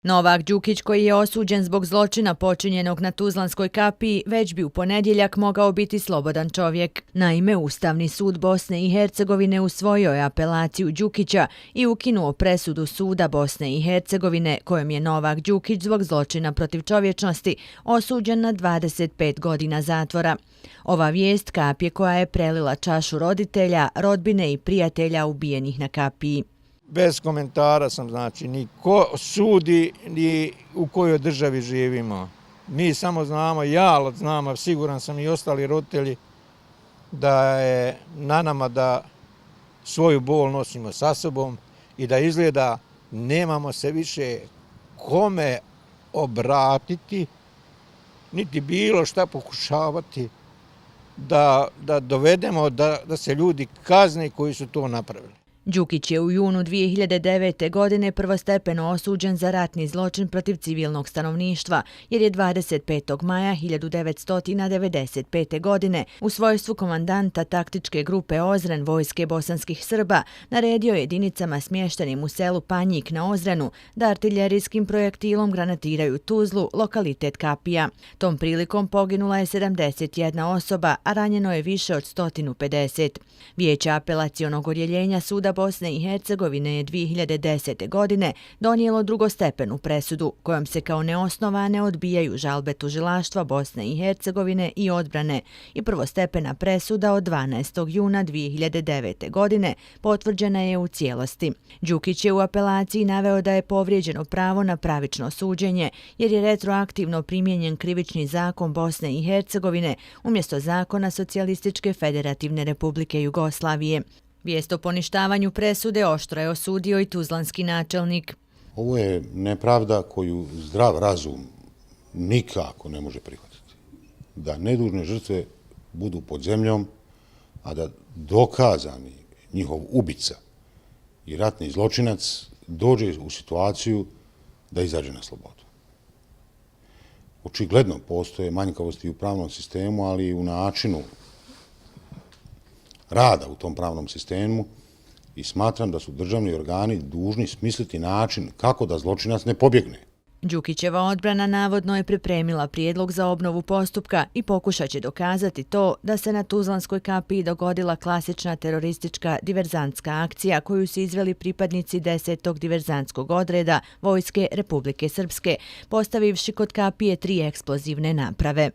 Novak Đukić, koji je osuđen zbog zločina počinjenog na Tuzlanskoj kapiji, već bi u ponedjeljak mogao biti slobodan čovjek. Naime, Ustavni sud Bosne i Hercegovine usvojio je apelaciju Đukića i ukinuo presudu Suda Bosne i Hercegovine kojom je Novak Đukić zbog zločina protiv čovječnosti osuđen na 25 godina zatvora. Ova vijest kapije koja je prelila čašu roditelja, rodbine i prijatelja ubijenih na kapiji. Bez komentara sam, znači, ni ko sudi, ni u kojoj državi živimo. Mi samo znamo, ja znam, a siguran sam i ostali roditelji, da je na nama da svoju bol nosimo sa sobom i da izgleda nemamo se više kome obratiti, niti bilo šta pokušavati da dovedemo da se ljudi kazne koji su to napravili. Đukić je u junu 2009. godine prvostepeno osuđen za ratni zločin protiv civilnog stanovništva, jer je 25. maja 1995. godine u svojstvu komandanta taktičke grupe Ozren vojske bosanskih Srba naredio jedinicama smještenim u selu Panjik na Ozrenu da artiljerijskim projektilom granatiraju Tuzlu, lokalitet Kapija. Tom prilikom poginula je 71 osoba, a ranjeno je više od 150. Vijeće apelacionog odjeljenja Suda Bosne i Hercegovine je 2010. godine donijelo drugostepenu presudu kojom se kao neosnovane odbijaju žalbe tužilaštva Bosne i Hercegovine i odbrane i prvostepena presuda od 12. juna 2009. godine potvrđena je u cijelosti. Đukić je u apelaciji naveo da je povrijeđeno pravo na pravično suđenje jer je retroaktivno primijenjen krivični zakon Bosne i Hercegovine umjesto zakona Socijalističke federativne republike Jugoslavije. Vijest o poništavanju presude oštro je osudio i tuzlanski načelnik. Ovo je nepravda koju zdrav razum nikako ne može prihvatiti. Da nedužne žrtve budu pod zemljom, a da dokazani njihov ubica i ratni zločinac dođe u situaciju da izađe na slobodu. Očigledno postoje manjkavosti u pravnom sistemu, ali i u načinu rada u tom pravnom sistemu i smatram da su državni organi dužni smisliti način kako da zločinac ne pobjegne. Đukićeva odbrana navodno je pripremila prijedlog za obnovu postupka i pokušat će dokazati to da se na Tuzlanskoj kapiji dogodila klasična teroristička diverzantska akcija koju su izveli pripadnici 10. diverzantskog odreda Vojske Republike Srpske, postavivši kod kapije 3 eksplozivne naprave.